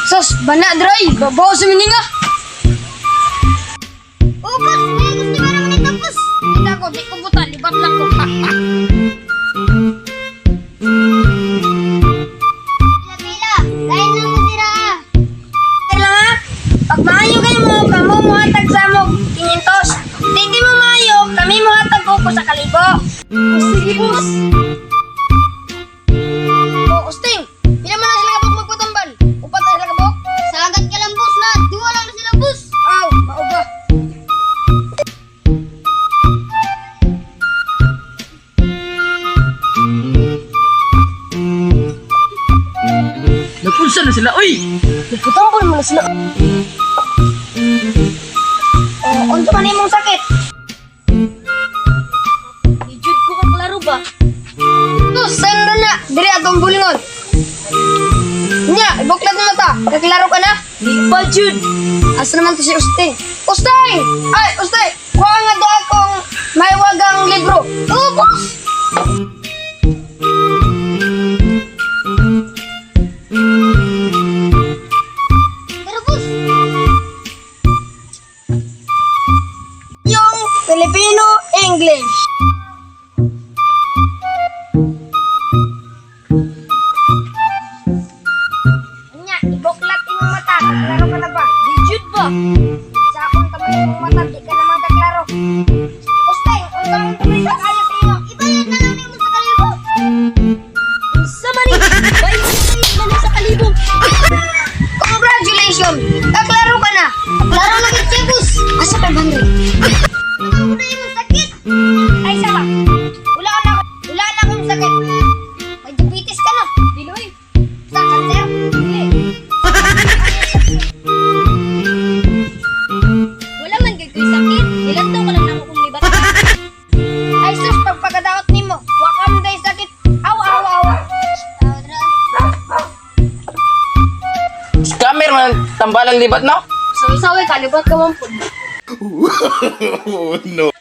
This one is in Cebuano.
Sus, bana dry. Babaw sa mininga. Oh, boss, may gusto ka naman ito, boss. Hindi ako, di ko buta. Libat lang ko. Pila-pila, dahil lang mo sira ah. Teka lang ha. Pag maayo kayo mo, kamo mo hatag sa mo. 500. Di di mo maayo, kami mo hatag ko sa kalibo. Sige, boss. O, Usting, pila man na sila kabuk magpatambal? Upat na sila kabuk? Sagat ka lang, boss, na. Duwa lang na sila, boss. Aw, mao ba? Napunsa na sila, uy! Nagpatambal mo na sila. O, unsa man imong sakit? Di jud ko kaklaro ba? Tus, saan na? Diri atong bulingon. Nya, ibuklat mo mata. Kaklaro ka na? Di pa jud. Asa naman to si Usting? Usting! Ay, Usting! Kuha nga do akong may wagang libro. Oh, boss. Pero, boss, Yung Filipino English. Nya, ibuklat imong mata. Kaklaro ka na ba? di jud ba? Sa akong kamay imong mata, di ka naman kaklaro. Usting, unsa man tuloy sa kayo sa inyo? Ibayad na lang nimo sa kalibo. Unsa man ni? Bayad na lang sa kalibo. Congratulations! Kaklaro ka na! Klaro na gid siya, boss. Asa 500? Ano na imong sakit? Ay, sama. Wala na wala na akong sakit. May diabetes ka na. Dili oy. Sa cancer? Dili. Wala man gid ko'y sakit. Ilantaw ka lang nako kung libat. Ay, sus, pagpagadaot nimo, wa ka mo dahil sakit. Awa, awa, awa. Scammer man, tambalan libat, no? Sawi-sawi kalibat ka man pud. Oh no.